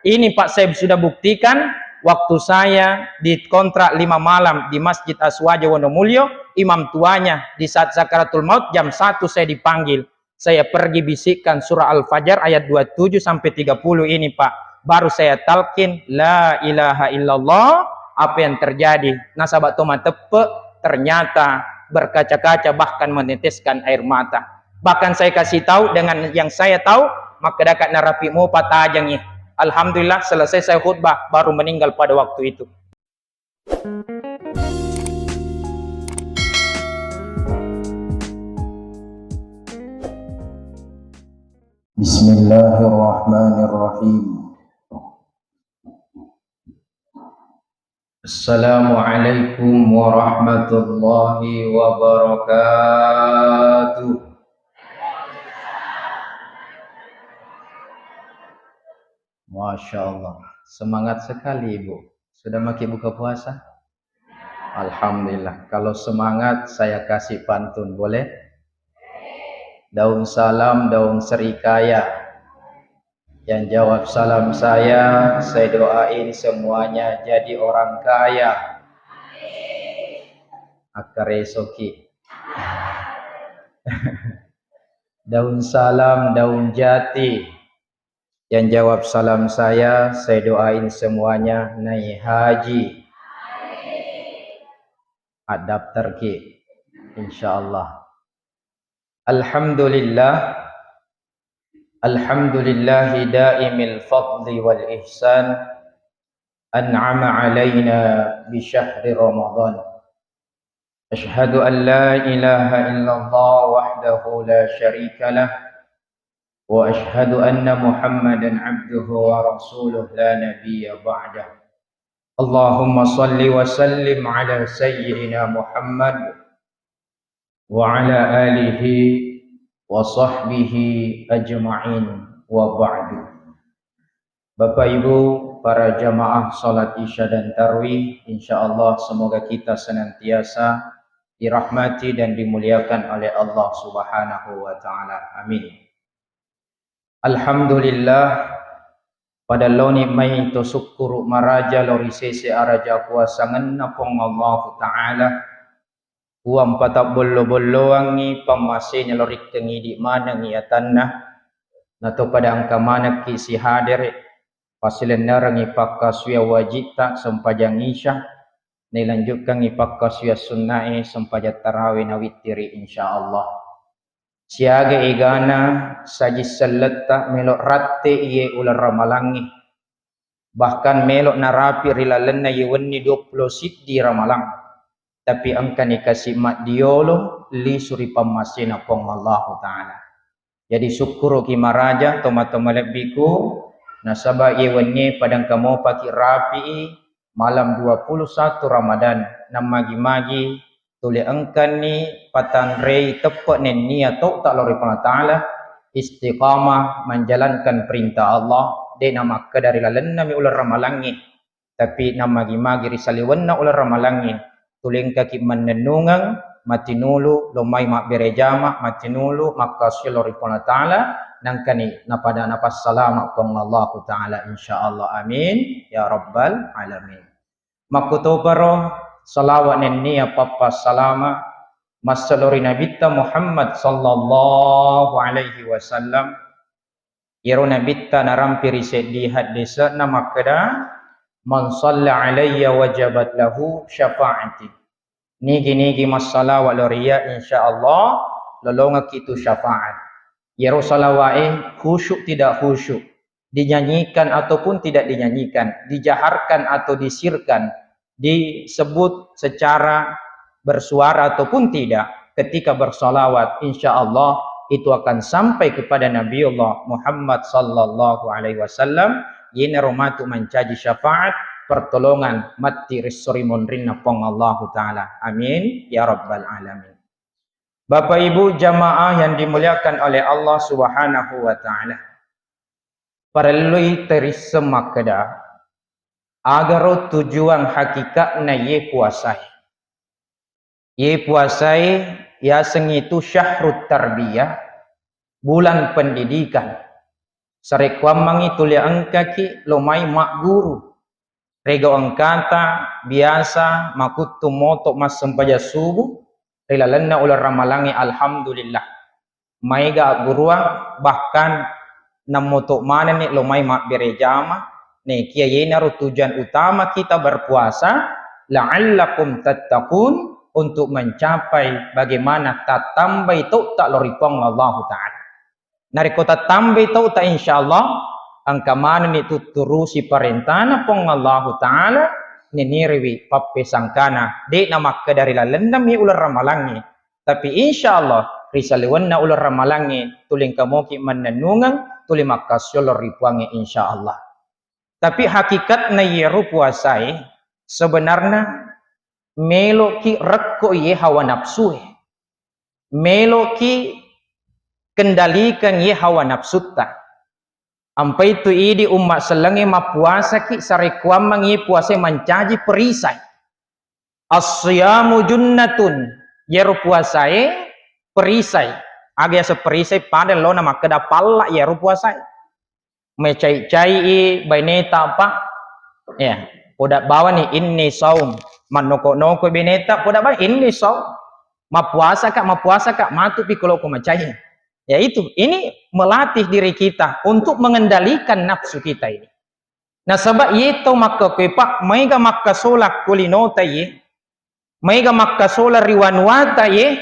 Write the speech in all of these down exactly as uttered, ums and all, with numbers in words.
Ini, Pak, saya sudah buktikan, waktu saya dikontrak lima malam di Masjid Aswaja Wonomulyo, imam tuanya di saat sakaratul maut jam satu saya dipanggil. Saya pergi bisikkan surah Al-Fajr ayat dua puluh tujuh sampai tiga puluh ini, Pak. Baru saya talqin, "La ilaha illallah," apa yang terjadi? Nasaba to mateppe, ternyata berkaca-kaca, bahkan meneteskan air mata. Bahkan saya kasih tahu dengan yang saya tahu, makkeda ka narapi mopa tajengngi. Alhamdulillah, selesai saya khutbah, baru meninggal pada waktu itu. Bismillahirrahmanirrahim. Assalamualaikum warahmatullahi wabarakatuh. Masya Allah, semangat sekali, Ibu. Sudah maki buka puasa? Alhamdulillah. Kalau semangat, saya kasih pantun, boleh? Daun salam, daun serikaya. Yang jawab salam saya, saya doain semuanya jadi orang kaya. Akkaresoki. Daun salam, daun jati. Yang jawab salam saya, saya doain semuanya naik haji. Adapter ki, insyaallah. Alhamdulillah. Alhamdulillahi daimil fadli wal ihsan. An'ama alaina bi syahri Ramadan. Asyhadu an la ilaha illallah wahdahu la syarika lah. Wa asyhadu anna Muhammadan abduhu wa rasuluh la nabiyya ba'dah. Allahumma salli wa sallim ala sayyidina Muhammad wa ala alihi wa sahbihi ajma'in, wa ba'du. Bapak Ibu, para jamaah salat Isya dan Tarwih, insya Allah semoga kita senantiasa dirahmati dan dimuliakan oleh Allah Subhanahu wa Ta'ala. Amin. Alhamdulillah, pada laoni mai to sukkuru maraja lao ri sese araja kuasangenna Puang Allahu Ta'ala, Puang patabbollo-bolloangngi pammasena lao rikkeng idi manengngi atanna, nato pada engka manekki sihadere, pasilennerengngi pakkasuwiang wajitta sempajang Isya, nailanjukkangngi pakkasuwiang sunnae sempajang tarawe nawittiri, insya Allah. Siaga egana sajing selletta melo ratte iye uleng ramalangnge. Bahkan melo narapi ri lalenna iye wenni duappulo siddi ramalang. Tapi engkani kasi maddiolo lisu ri pammasena Puang Allahu Ta'ala. Jadi sukkuruki maraja tomatoa malebbiku, nasaba iye wennie pada engka mopaki rapi'i malam dua puluh satu Ramadan, nammagi-magi tuli engkani patanrei teppe nennia tauta lao ri Puang Allah Ta'ala, istiqamah menjalankan perintah Allah, de namakkeda ri lalennami uleng ramalangnge, tapi nammagi-magi ri saliwenna uleng ramalangnge, tuli engkaki mannennungeng, matinulu, lo mai mabbere jama, matinulu, makkasuwi lao ri Puang Allah Ta'ala, nangkani napada napassalama Puang Allahu Ta'ala, insya Allah. Amin ya rabbal alamin. Makkutoparo salawa nennia pappassalama masselo ri Nabitta Muhammad sallallahu alaihi wasallam. Iyaro Nabitta narampi ri seddi haddese'na makkeda, "Man shalla alayya wajabat lahu syafa'ati." Nigi-nigi massalawa lao ri iyya, insya Allah lolongekki tu syafaat. Iyaro salawa'e khusyuk tidak khusyuk, dinyanyikan ataupun tidak dinyanyikan, dijaharkan atau disirkan, disebut secara bersuara ataupun tidak, ketika bersalawat, insya Allah itu akan sampai kepada Nabiullah Muhammad sallallahu alaihi wasallam. Yenaro matu mancaji syafaat, pertolongan matti ri esso ri monrinna Puang Allahu Ta'ala. Amin ya rabbal alamin. Bapak Ibu jamaah yang dimuliakan oleh Allah Subhanahu wa Ta'ala, parellui terisseng makkeda, agaro tujuan hakikatna ye puasae. Ye puasae yaseng itu syahrut tarbiyah, bulan pendidikan. Sarekkuammengngi tuli engkaki lo mai magguru. Rega engkata biasa makuttu moto massempajang subuh ri lalenna uleng ramalangnge, alhamdulillah. Maega agguruang, bahkan nammoto manenni lo mai mabbere jama, nekia yenaro tujuan utama kita berpuasa, la'allakum tattaqun, untuk mencapai bagaimana tattambai tauta lao ri Puang Allahu Ta'ala. Narekko tattambai tauta, insyaallah engka manenni tutturusi parentana Puang Allahu Ta'ala, neniriwi pappesangkana, de'na makkeda ri lalenna mi uleng ramalangnge. Tapi insyaallah ri saliwenna uleng ramalangnge tuli engka moki mannennungeng, tuli makkasiolo ri Puangnge insyaallah. Tapi hakikatna iyaro puasae sebenarna meloki rekko iye hawa nafsue. Meloki kendalikan iye hawa nafsutta. Ampai tu idi umma sellengnge mappuasaki sarekkuammeng iye puasae mancaji perisai. As-siyamu junnatun, iyaro puasae perisai. Aga yaseng perisai? Pada lona makkeda palla iyaro puasae. Macai-cai i baineta, Pak. Ya, poda bawani inni saum. Mannoko-noko baineta, poda bawani inni saum. Mappuasa ka, mappuasa ka, matu pi ko loko macai. Ya itu, ini melatih diri kita untuk mengendalikan nafsu kita ini. Nasaba iye tau makkekue, Pak, maega makkasola ko linota iye, maega makkasola ri wanuata iye,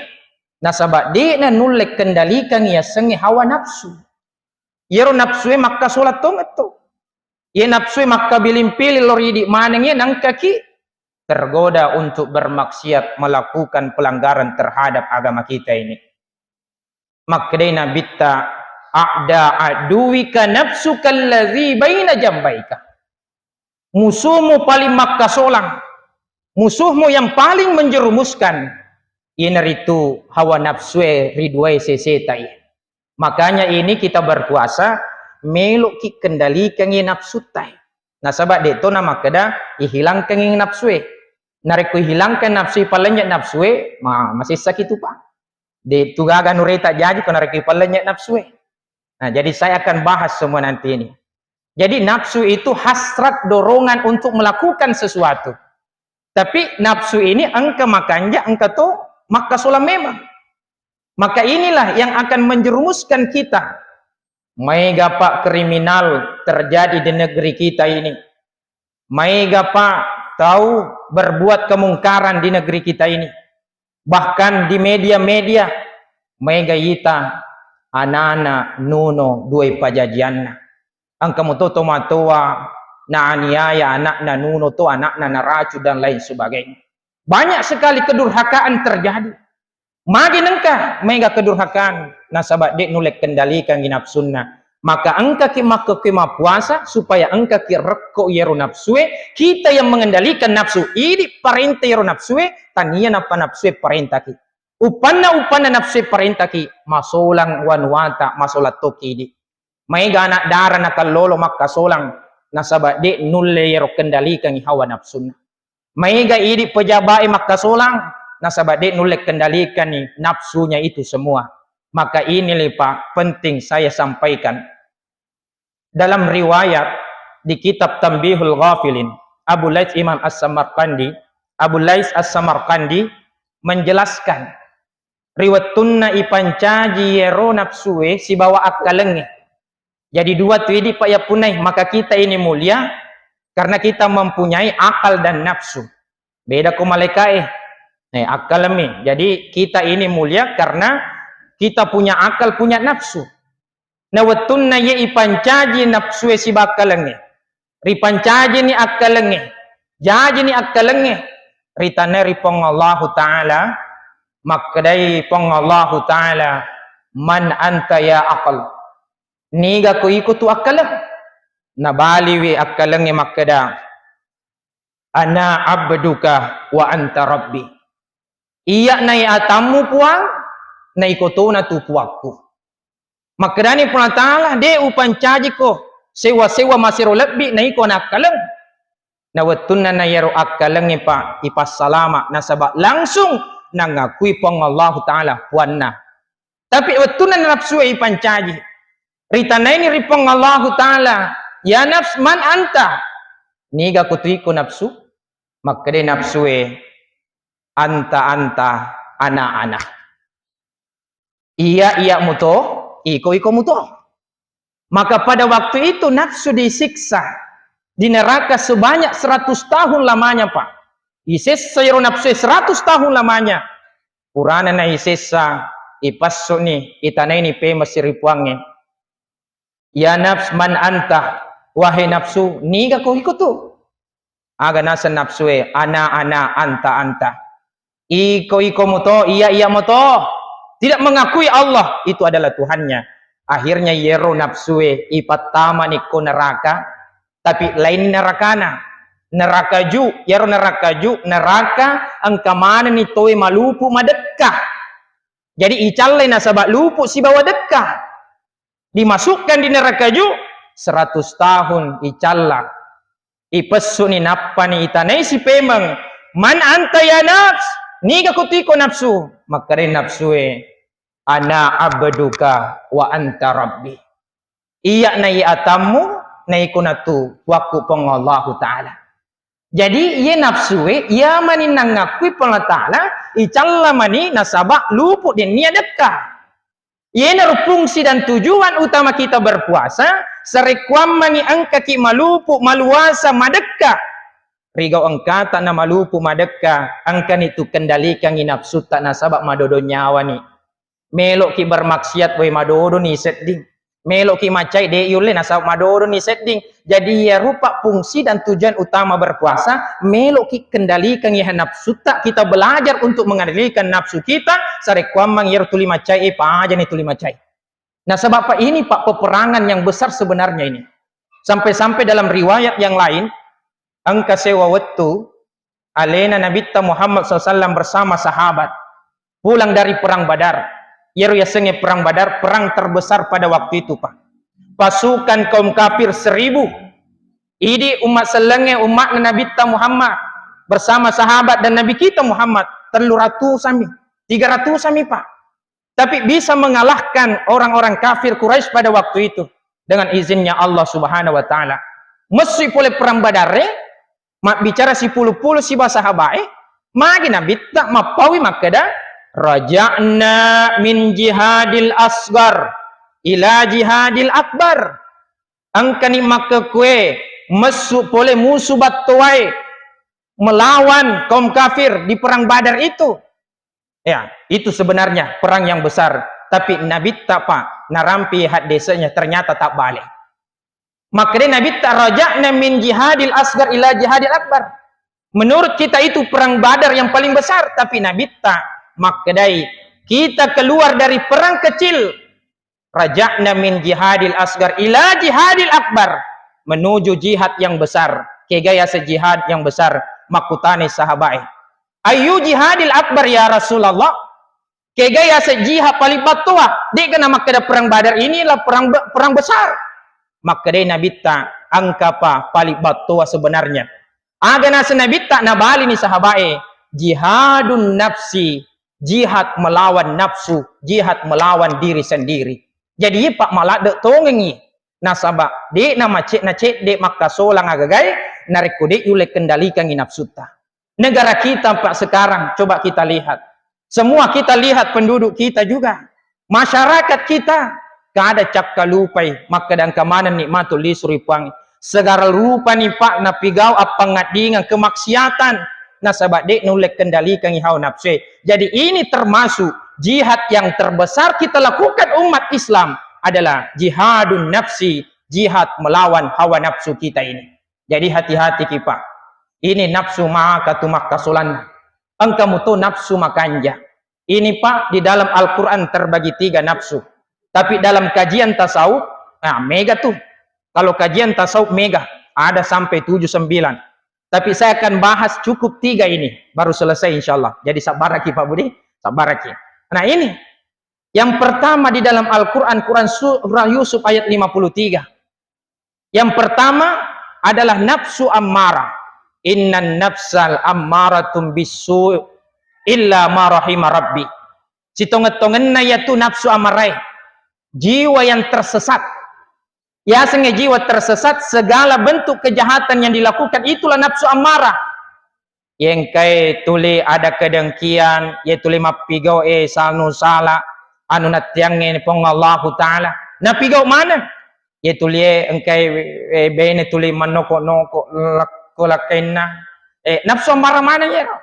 nasaba de'na nulle kendalikan yasengnge hawa nafsu. Iyaro nafsue makkasola tongeng to. Iye nafsue makkabiling-piling lao ri idi maneng iye, naengkaki tergoda untuk bermaksiat, melakukan pelanggaran terhadap agama kita ini. Makkedai Nabitta, "A'da aduwika nafsuka allazi baina jambaika." Musuhmu paling makkasolang, musuhmu yang paling menjerumuskan, iyanaritu hawa nafsue ri duae seseta iye. Makanya ini kita berpuasa, meloki kendalikangngi nafsutta. Nasaba de to namakkeda ihilangkangngi nafsue. Narekko ihilangkan nafsu, ipalennye nafsue, ma-, masessaki tu, Pak. De tu gaga nureta jaji ko narekko ipalennye nafsue. Nah, jadi saya akan bahas semua nanti ini. Jadi nafsu itu hasrat, dorongan untuk melakukan sesuatu. Tapi nafsu ini engka makanja, engka to makkasolang memang. Maka inilah yang akan menjerumuskan kita. Maega, Pak, kriminal terjadi di negeri kita ini. Maega, Pak, tau berbuat kemungkaran di negeri kita ini. Bahkan di media-media, maega ita anana nuno duai pajajianna. Engka moto tomatoa naaniaya anakna nuno to, anakna naracu dan lain sebagainya. Banyak sekali kedurhakaan terjadi. Magi nengka maega kedurhakaan, nasaba de nulle kendalikangngi nafsunna. Maka engkaki makkekue mappuasa supaya engkaki rekko iyaro nafsue, kita yang mengendalikan nafsu. Idi parenta iyaro nafsue, tania nappa nafsue parentaki. Uppanna, uppanna nafsue parentaki, masolang wanuata, masolang toki idi. Maega anak dara nakallolo makkasolang, nasaba de nulle iyaro kendalikangngi hawa nafsunna. Maega idi pejabae makkasolang, nasaba de nulle kendalikangngi nafsunya itu semua. Maka ini, Pak, penting saya sampaikan. Dalam riwayat di kitab Tanbihul Ghafilin, Abu Lais Imam As-Samarqandi, Abu Lais As-Samarqandi menjelaskan, ri wettunna ipancaji iyaro nafsue sibawa akkalengnge. Jadi dua tu idi, Pak, yappunnai, maka kita ini mulia karena kita mempunyai akal dan nafsu. Beda ko malaikae. Eh, akkalmi. Jadi kita ini mulia karena kita punya akal, punya nafsu. Na wettunna iye ipancaji nafsue sibawa akkalengnge, ripancajini akkalengnge, jajini akkalengnge, ritanai ri Puang Allahu Ta'ala, makkedai Puang Allahu Ta'ala, "Man anta ya aqal?" Niga ko iko tu akkaleng? Nabaliwi akkalengnge makkeda, "Ana abduka wa anta rabbi." Iya nai atammu, Puang, na iko tona tu Puakku. Makkedani Puang Ta'ala, "De upancajiko sewa-sewa masero lebbi na iko nakkaleng." Na wettunna na iyaro akkalengnge, Pak, ipassalama, nasaba langsung nangakui Puang Allahu Ta'ala Puanna. Tapi wettunna nafsue ipancaji, Ritanaini ri Puang Allahu Ta'ala, "Ya nafs, man anta?" Niga kutu iko nafsu? Makkeda nafsue, "Anta, anta, ana, ana." Iya, iya muto, iko, iko muto. Maka pada waktu itu nafsu disiksa di neraka sebanyak seratus tahun lamanya, Pak. Isessa iro nafsu seratus tahun lamanya. Purana na isessa, ipassu'ni, itanaini pemeng ri Puangnge. "Ya nafs, man anta?" Wahai nafsu, niga ko iko tu? Aga naseng nafsue, "Ana, ana, anta, anta." Iko, iko muto, iya, iya muto. Tidak mengakui Allah itu adalah Tuhannya. Akhirnya yero nafsue ipattamani ko neraka, tapi lain nerakana. Neraka ju, yero neraka ju, neraka engka manenni toe malupu madekka. Jadi icallai nasaba lupu sibawa dekka. Dimasukkan di neraka ju, seratus tahun icalla. Ipessuni nappani itanai sipemeng. "Man anta ya nafs?" Niga kutiko nafsu? Makkedai nafsue, "Ana abduka wa anta rabbi." Iya na iya atammu, na iko natu wakku Puang Allahu Ta'ala. Jadi, iye nafsue, iya mani nangakui Puang Allah Ta'ala, icalla mani nasaba lupu dennia dekka. Iyenaro fungsi dan tujuan utama kita berpuasa, sarekkuammangi engkaki malupu, maluasa, madekka. Rigau engkata na malupu madekka, engkani tu kendalikangi nafsutta nasaba madodo nyawani. Meloki bermaksiat, boe, madodoni sedding. Meloki macai, de yulle nasaba madodoni sedding. Jadi, iya rupa fungsi dan tujuan utama berpuasa, meloki kendalikan iya nafsutta, kita belajar untuk mengendalikan nafsu kita, sarekkuammang iyaro tuli macai, eh, pajani tuli macai. Nasaba, Pak, ini, Pak, peperangan yang besar sebenarnya ini. Sampai-sampai dalam riwayat yang lain, engka sewa wettu, alena Nabitta Muhammad sallallahu alaihi wasallam bersama sahabat pulang dari Perang Badar. Iyaro yasengnge Perang Badar, perang terbesar pada waktu itu, Pak. Pasukan kaum kafir seribu. Idi umat sellengnge, umatna Nabitta Muhammad bersama sahabat dan Nabi kita Muhammad, tellu ratus sami, tiga ratus sami, Pak. Tapi bisa mengalahkan orang-orang kafir Quraisy pada waktu itu dengan izinnya Allah Subhanahu wa Ta'ala. Messi pole Perang Badar, eh, mabbicara sipulu-pulu siba sahabae, magi Nabitta mappaui makkeda, "Raja'na min jihadil asgar ila jihadil akbar." Engkani makkekue messu pole musu battowae melawan kaum kafir di Perang Badar itu. Ya, itu sebenarnya perang yang besar. Tapi Nabitta, Pak, narampi haddesenya, ternyata tak balik. Makkedai Nabitta, "Raja'na min jihadil asgar ila jihadil akbar." Menurut kita itu perang Badar yang paling besar, tapi Nabitta makkedai, "Kita keluar dari perang kecil. Raja'na min jihadil asgar ila jihadil akbar." Menuju jihad yang besar. Kega yaseng jihad yang besar? Makkutani sahabae, "Ayyu jihadil akbar ya Rasulullah?" Kega yaseng jihad paling battoa? De'ga namakkeda perang Badar inilah perang be-, perang besar. Makkedai Nabitta, "Engkapa paling battoa sebenarnya?" Aga naseng Nabitta, nabalini sahabae, "Jihadun nafsi, jihad melawan nafsu, jihad melawan diri sendiri." Jadi, Pak, maladde tongengi. Nasaba, de'na macedde-cedde makkasolang agagae, narekko de yulle kendalikangi nafsutta. Negara kita, Pak, sekarang, coba kita lihat. Semua kita lihat penduduk kita juga. Masyarakat kita, kada cakkalupai, makkeda engka maneng nikmatul lisu ri Puang. Segala rupani, Pak, napigau appangaddingeng kemaksiatan. Nasaba de nulle kendalikangi hawa nafsu. Jadi ini termasuk jihad yang terbesar kita lakukan umat Islam adalah jihadun nafsi, jihad melawan hawa nafsu kita ini. Jadi hati-hati ki, Pak. Ini nafsu maka tu makkasolanna. Engka muto nafsu makanja. Ini, Pak, di dalam Al-Quran terbagi tiga nafsu. Tapi dalam kajian tasawuf, nah, mega tuh. Kalau kajian tasawuf mega, ada sampai tujuh sembilan. Tapi saya akan bahas cukup tiga ini, baru selesai insya Allah. Jadi sabaraki, Pak Budi, sabaraki. Nah, ini yang pertama di dalam Al-Quran, Quran Surah Yusuf ayat lima puluh tiga. Yang pertama adalah nafsu ammarah. "Innan nafsal ammaratum bissu illa ma rahima rabbi." Sitongeng-tongenna yatu nafsu amarae, jiwa yang tersesat. Yasengnge jiwa tersesat, segala bentuk kejahatan yang dilakukan itulah nafsu ammarah. Yengkai tuli ada kedengkian, ye tuli mappigau e sanu sala, anu nattiangnge Puang Allahu Ta'ala. Napigau maneng. Ye tuli e engkai, e, bene tuli mannoko-noko, lakko-lakkainna. E, nafsu ammarah maneng yero.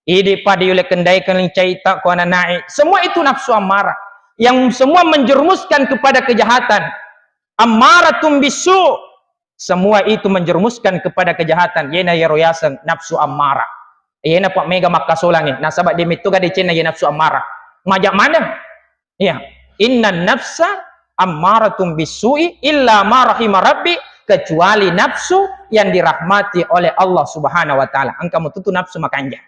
Idi pada yule kendalikan caita ko ananae. Semua itu nafsu ammarah. Yang semua menjerumuskan kepada kejahatan. Ammaratun bisu. Semua itu menjerumuskan kepada kejahatan. Yena yero yaseng nafsu ammarah. Yena pa mega makkasolangi. Nasaba de metto ga decenna ye nafsu ammarah. Maja maneng. Iya. Innan nafsa ammaratun bisu'i illa ma rahima rabbi, kecuali nafsu yang dirahmati oleh Allah Subhanahu wa Ta'ala. Engka mututu nafsu makanja.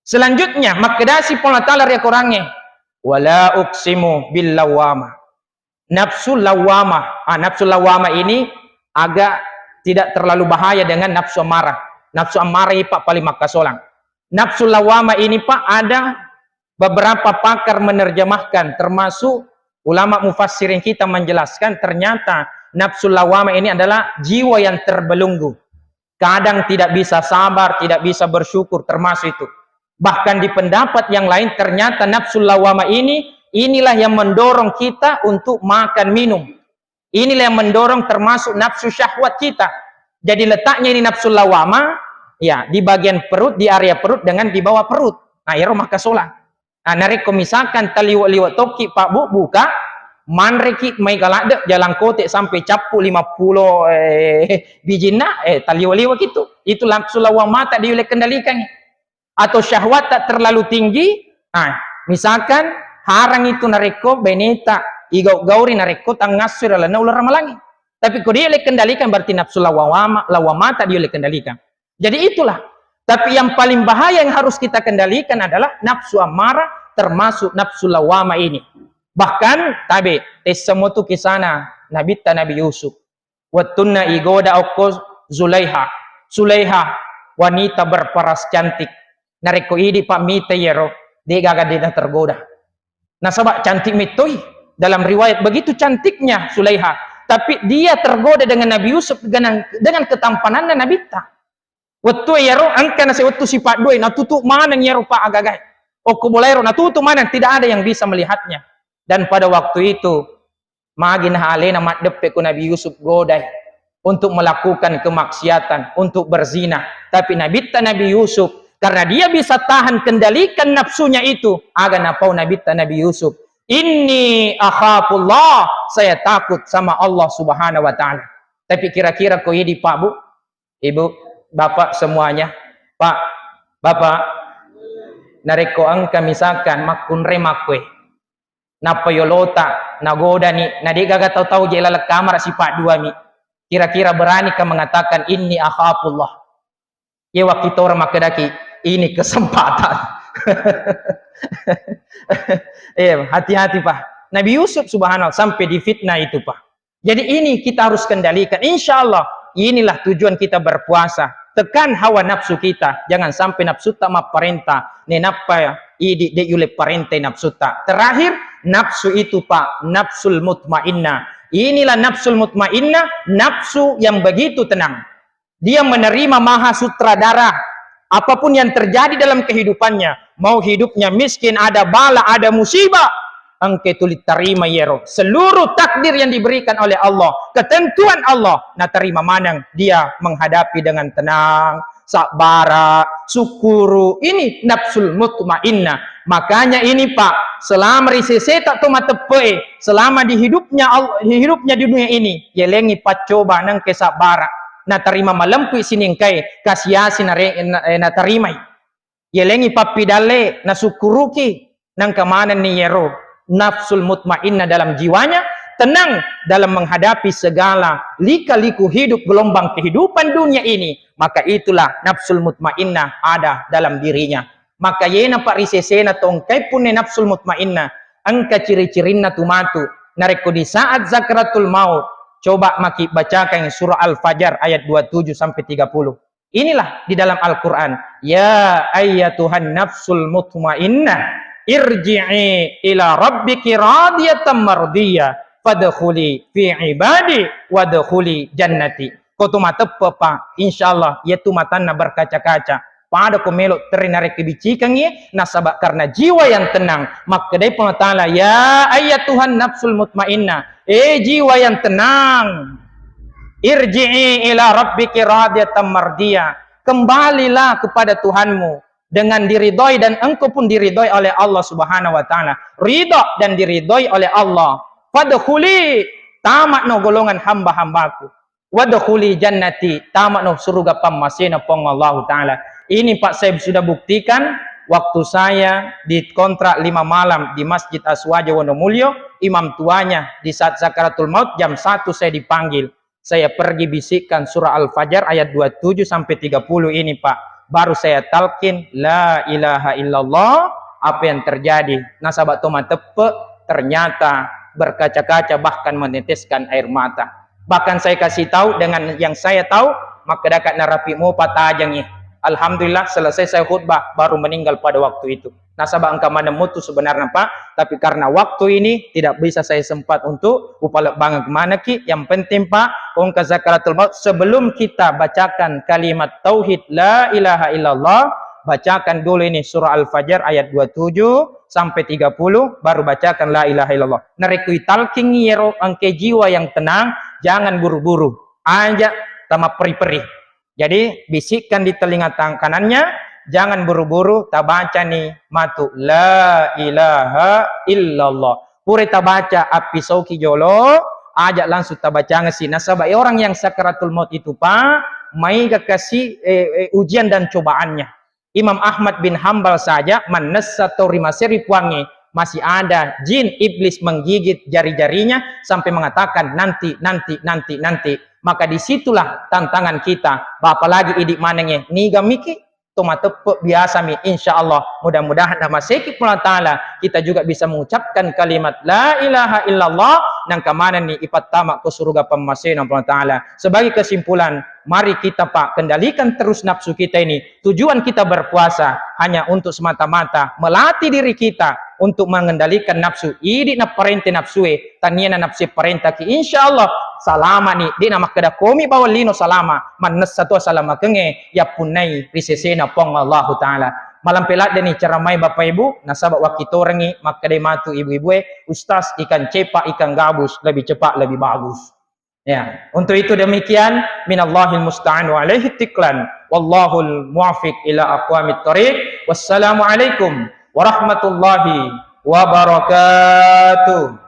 Selanjutnya, makkedasi Puang Allah Ta'ala ri Korangnge, "Wala uqsimu bil lawwama." Nafsu lawwama. Ah, nafsu lawwama ini agak tidak terlalu bahaya dengan nafsu amarah. Nafsu amarah ini, Pak, paling makkasolang. Nafsu lawwama ini, Pak, ada beberapa pakar menerjemahkan, termasuk ulama mufassirin kita menjelaskan, ternyata nafsu lawwama ini adalah jiwa yang terbelenggu. Kadang tidak bisa sabar, tidak bisa bersyukur, termasuk itu. Bahkan di pendapat yang lain, ternyata nafsu lawwama ini, inilah yang mendorong kita untuk makan minum. Inilah yang mendorong termasuk nafsu syahwat kita. Jadi letaknya ini nafsu lawwama, ya, di bagian perut, di area perut dengan di bawah perut. Nah, ero makkasolang. Nah, narekko misalkan taliwe-liwe tokki, Pak Bu, buka, manreki maega ladde jalang kote sampai cappu lima puluh, eh, bijinna, eh, taliwe-liwe kitu. Itu nafsu lawwamata diulle kendalikangi. Atau syahwat tak terlalu tinggi, nah, misalkan harang itu narekko beneta igau-gauri narekko tangngassu ri lalenna uleng ramalangi. Tapi ko diulle kendalikan berarti nafsu lawwama-, lawwamata diulle kendalikan. Jadi itulah. Tapi yang paling bahaya yang harus kita kendalikan adalah nafsu amarah, termasuk nafsu lawwama ini. Bahkan, tabe, tessemo tu kisana Nabitta Nabi Yusuf. Wettunna igoda okko Zulaiha. Zulaiha, wanita berparas cantik. Narekko idi pa mita yero, de gaga de tergoda. Nasaba cantik mettoi. Dalam riwayat begitu cantiknya Zulaiha. Tapi dia tergoda dengan Nabi Yusuf dengan, dengan ketampananna Nabitta. Wettu iyaro engka nase wettu sipaddua, natutu maneng iyaro pa agaga e. Okko bola ero natutu maneng, tidak ada yang bisa melihatnya. Dan pada waktu itu, magi nah alena maddeppe ku Nabi Yusuf godai untuk melakukan kemaksiatan, untuk berzina. Tapi Nabitta Nabi Yusuf, karena dia bisa tahan kendalikan nafsunya itu, aga napau Nabitta Nabi Yusuf, "Inni akhafullah, saya takut sama Allah Subhanahu wa Ta'ala." Tapi kira-kira ko idi, Pak, Bu, Ibu, Bapak semuanya, Pak, Bapak, narekko engka misalkan makkunrai makkue, nappa yolota nagodani, na de gaga tau-tau je laleng kamara sipadduami, kira-kira beranikah mengatakan, "Inni akhafullah"? Ye wakkitora makkedaki, "Ini kesempatan." Eh, hati-hati, Pak. Nabi Yusuf, subhanallah, sampai difitnah itu, Pak. Jadi ini kita harus kendalikan. Insya Allah, inilah tujuan kita berpuasa. Tekan hawa nafsu kita. Jangan sampai nafsutta mapparenta. Nenappa idi de yule parentai nafsutta. Terakhir, nafsu itu, Pak, nafsul mutmainnah. Inilah nafsul mutmainnah, nafsu yang begitu tenang. Dia menerima maha sutradara. Apapun yang terjadi dalam kehidupannya, mau hidupnya miskin, ada bala, ada musibah, engke tuli tarima yero. Seluruh takdir yang diberikan oleh Allah, ketentuan Allah, natarima maneng, dia menghadapi dengan tenang, sabbara, syukuru. Ini nafsul mutmainnah. Makanya ini, Pak, selama ri seseta to mateppe'e, selama di hidupnya Al-, di hidupnya di dunia ini, yelengi paccoba nengke sabbara. Natarima malempu sining engkae, kasiasi nare-, na-, eh, natarimai. Yelengi pappidalle, nasukkuruki, nengka manenni yero nafsul mutmainnah dalam jiwanya, tenang dalam menghadapi segala lika-liku hidup gelombang kehidupan dunia ini, maka itulah nafsul mutmainnah ada dalam dirinya. Maka yena pa risesena to engkae punne nafsul mutmainnah, engka ciri-cirinna tu matu. Narekko di saat zakratul maut, coba maki bacakan surah Al-Fajar ayat dua tujuh sampai tiga puluh. Inilah di dalam Al-Quran, "Ya ayyatuhan nafsul mutmainnah, irji'i ila rabbiki radiyatan mardiyah, fadkhuli fi ibadi wadkhuli jannati. Ko to mateppe, Pak, insyaallah iyatu matanna berkaca-kaca. Pada ko melo terri narekko bicikangngi, nasaba karena jiwa yang tenang. Makkedai Puang Allah Ta'ala, "Ya ayyatuhan nafsul mutmainnah, eh jiwa yang tenang, irji'i ila rabbiki radiyatan mardiyah." Kembalilah kepada Tuhanmu dengan diridhoi dan engkau pun diridhoi oleh Allah Subhanahu wa Ta'ala. Ridha dan diridhoi oleh Allah. Fadkhuli, tamakno golongan hamba-hambaku. Wadkhuli jannati, tamakno suruga pammasena Puang Allahu Ta'ala. Ini, Pak, saya sudah buktikan waktu saya dikontrak lima malam di Masjid Aswaja Wonomulyo, imam tuanya di saat sakaratul maut jam satu saya dipanggil. Saya pergi bisikkan surah Al-Fajr ayat dua puluh tujuh sampai tiga puluh ini, Pak. Baru saya talqin, "La ilaha illallah," apa yang terjadi? Nasaba to mateppe, ternyata berkaca-kaca, bahkan meneteskan air mata. Bahkan saya kasih tahu dengan yang saya tahu, makkedaka narapi mopa tajengngi. Alhamdulillah, selesai saya khutbah, baru meninggal pada waktu itu. Nasaba engka maneng mutu sebenarnya, Pak, tapi karena waktu ini tidak bisa saya sempat untuk upalebbangeng manekki. Yang penting, Pak, engka sakaratul maut, sebelum kita bacakan kalimat tauhid la ilaha illallah, bacakan dulu ini surah Al-Fajr ayat dua puluh tujuh sampai tiga puluh, baru bacakan la ilaha illallah. Narekko italkingngi iyaro engka jiwa yang tenang, jangan buru-buru. Aja tamapperi-peri. Jadi, bisikkan di telinga tang-, kanannya, jangan buru-buru tabacani matu la ilaha illallah. Pura tabaca appisauki jolo, aja langsung tabacangesi. Nasaba orang yang sakaratul maut itu, Pak, maega kasi, eh, eh, ujian dan cobaannya. Imam Ahmad bin Hambal saja mannessa tau ri maseri Puangnge, masih ada jin iblis menggigit jari-jarinya sampai mengatakan, "Nanti, nanti, nanti, nanti." Maka disitulah tantangan kita. Apalagi idi manengnge, niga miki? To mateppe biasami, insya Allah. Mudah-mudahan namaseki Puang Ta'ala, kita juga bisa mengucapkan kalimat la ilaha illallah, nangka manenni ipattama ke surga pammasena Puang Ta'ala. Sebagai kesimpulan, mari kita, Pak, kendalikan terus nafsu kita ini. Tujuan kita berpuasa hanya untuk semata-mata melatih diri kita untuk mengendalikan nafsu. Idi napparente nafsue, tania na nafsu parentaki. Insya Allah, salamani. Dena makkeda komi bawang lino salama. Mannessa to salamakengnge yappunnai ri sesena Puang Allahu Ta'ala. Malampe laddeni ceramai Bapak Ibu, nasaba wakkitorengngi makkedai matu ibu-ibue, "Ustaz, ikan cepak, ikan gabus lebih cepat, lebih bagus." Ya, untuk itu demikian, minallahil musta'an wa alaihi tiklan. Wallahul muwafiq ila aqwamit thariq. Wassalamualaikum warahmatullahi wabarakatuh.